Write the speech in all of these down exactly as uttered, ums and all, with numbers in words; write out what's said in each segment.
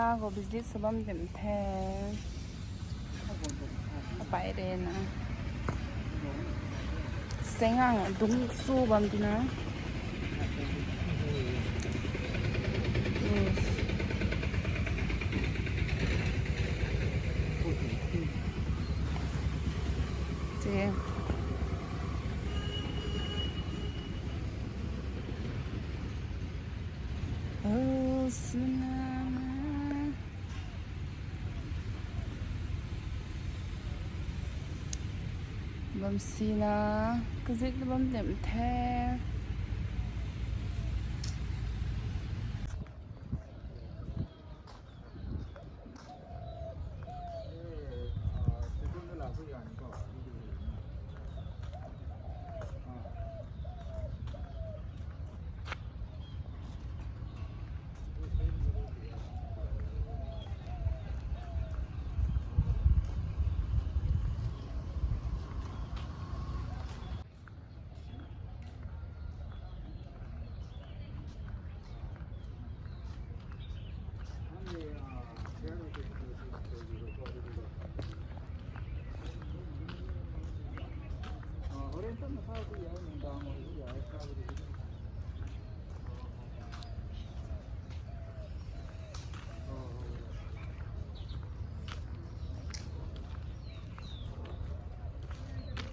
Go visit sw bam dim the. Apai re na. Sengang dung su bam tina. Te. Oh, Suna. Bam sina, kazit bam dem the.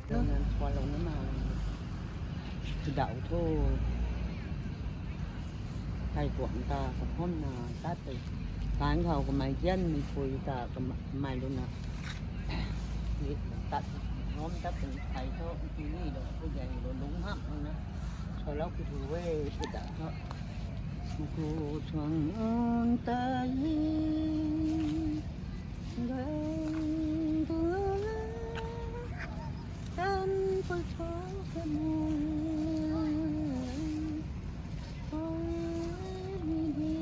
Lou nan suan lou na ma. Kudau thu. Thei kuang ta kapham na tat te. Kan khou kamei zian mei pui ta kamei lu na. Tat hom tat te thei thu ti ni lou ku zai lou lung ham na. Suan lou ku thu we ku da thu. Ku chuang un ta yi. Gan tu tan pui thu ka mu. Oi mi di.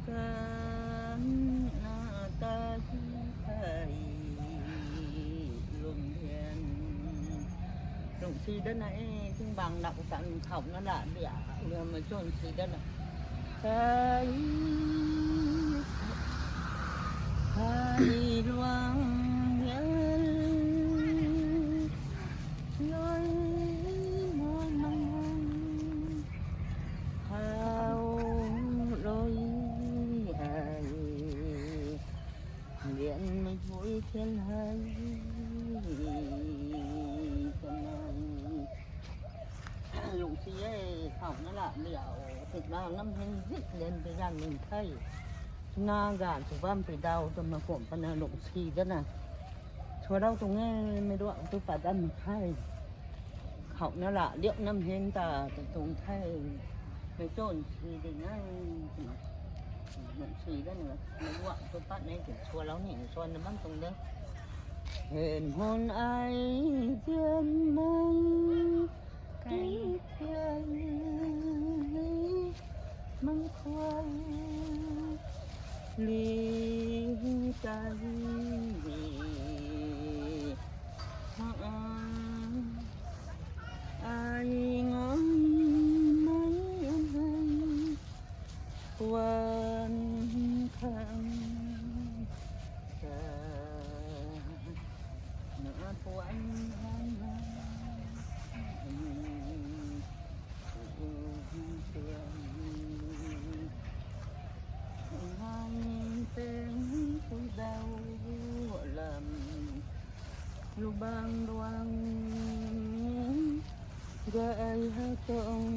Kan na ta hi thei lum hian. Lungsi dana e, ting bang nak tan khou na la dia, lia ma chun si dana. Thei, thei luang hian. Loi, loi, mang, mang. Hau, loi, hai. Lian mei thui thian hai. Kanang. Lungsi e, khou na la liau. Tik na nam hin zit lian pi gan ning thei. Na gan sw bam pi dau tu ma kum pana lungsi dana. Chua dau tu nge, mei duak tu pat dam thei. Khou na la liak nam heng ta tu tung thei. Mei chun si di ngai. Nung si da na, mei duak tu pat nei tu chua lou ni, chua na bam tung de. Hen hon ai tian mei. Kai tian. Mangkhuai ling tai. Ai ngam mai nai wan khang ta na puan han. Lam lubang luang gai hatong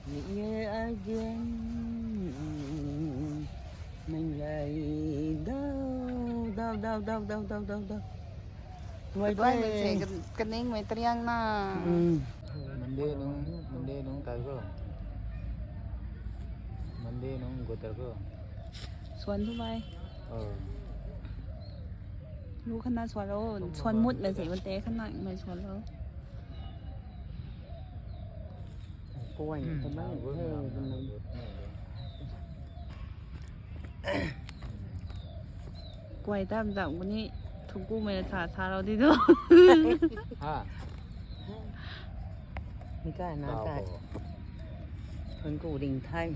ni ye ai gen meng lai dau dau dau dau dau dau dau dau. Tuai tuai mei se kaning mei tariang na. Monday nung, Monday nung tai ko. Monday nung go tai ko. Suan tu mai. Oh. Lu khana suan lo, suan mut mei se mate khana mei suan lo. Kuai ta mai he. Kuai tam zam kuni thuku mei sa sa lo di tu. Ha. Mi kai na kai. Tao ko. Thuanc ku ding the.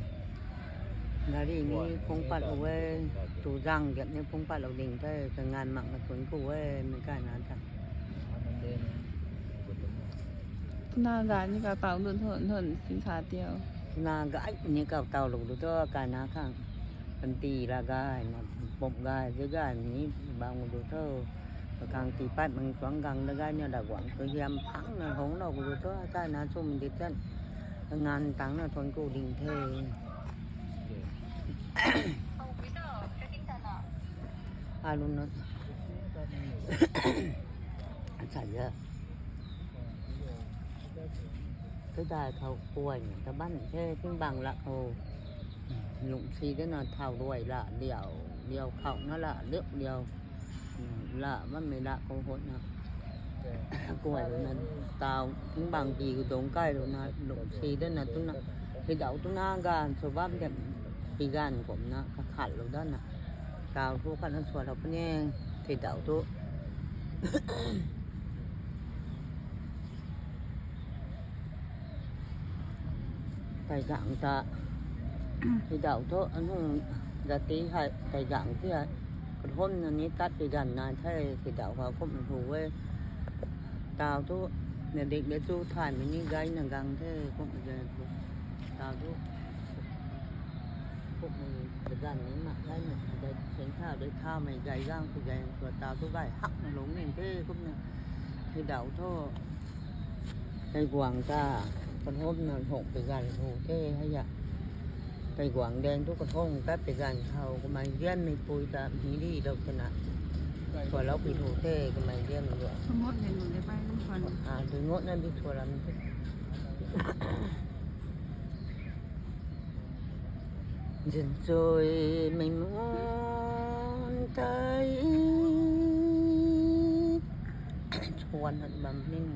Gari ni phungc pat lou e. Tu zang diap ni phungc pat lou ding the. Kanganv mak na thuanc ku e. Mei kai na ta. Na ga ni ka tau dun thon thon sin sa tiau. Na ga ni ka tau lou du tho kai na khang. Panty la gay na, pop gay, zai gay ni bang du tho. Khang tii pat mang chuang gang da gay ni da guang tu hiam phang na hong na du tho. Kai na sum di tan. Ngan tang na thuanc ku ding the. Alun na. Sa ya. Tei dai khou kuay ta ban the, ting bang lak khou. Lungc si de na thau ruay la, liau, liau khou na la, liau, liau. La, bammei la khou hot na. Kuay lou na, tau, ting bang di khou dungc kai lou na, lungc si de na tu na. Hei dau tu na gan, sw bam de, pi gan kum na, kakhat lou da na. Tau thu khat na sua lou puni, thei dau thu. Tei gang ta. Thei dau thu, anung zati hei, tei gang ti hei. Kathom na ni tat pi gan na the, thei dau ha kum thu e. Tau thu, na dik de chu thay mei ni gay na gang the, kum de thu. Tau thu. Kumhmei, bazan ni mak kai na, dei seng tha, dei tha mei gay gang ku gay, tua tau tu gay hak na lung ning the, kumna. Hei dau thu, kai guang ta, kathom na hok pi gan thu the, hei ya. Kai guang deng thu kathom tat pi gan khou, kamei zian mei pui ta, mi di lou twna. Tua lou pi thu the, kamei zian mei lou. Samot nen lou de pai, kum fan. Ah, dui ngot na di tua lam the. Zinchui mei mun tei. Chuan hat bam ning.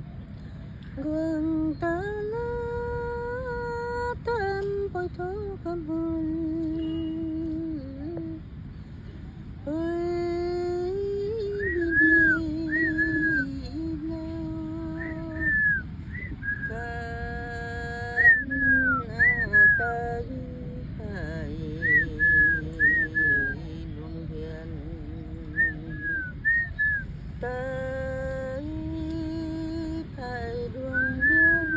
Guang ta la tam poi thu ka mun. Ui, ni di na. Kan na tei hei lung hian. Tei hei lung hian.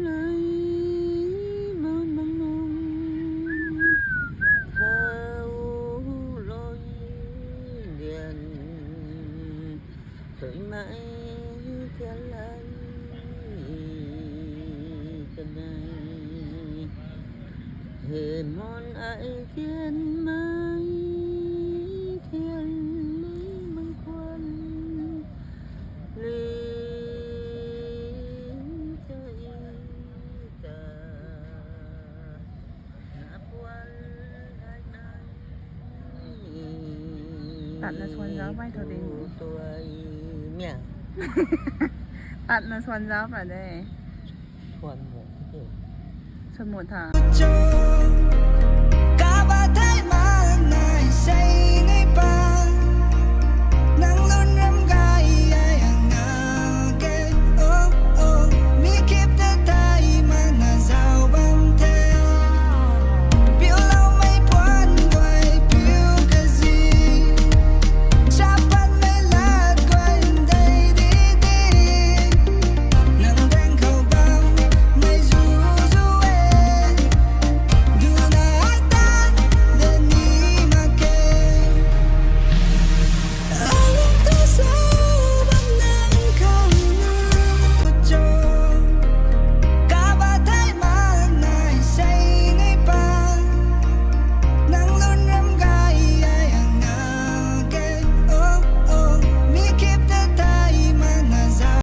Lei man mang nung. Thau loi dian. Thui mai tian lai kanei. He mon ai tian mai, tian mai mang kuan. Li ta i ta. Tat na suan zau pai tho ding. Tat na suan zau pa de. Suan mu. Suan mu tha. Kaba thei mak nai sei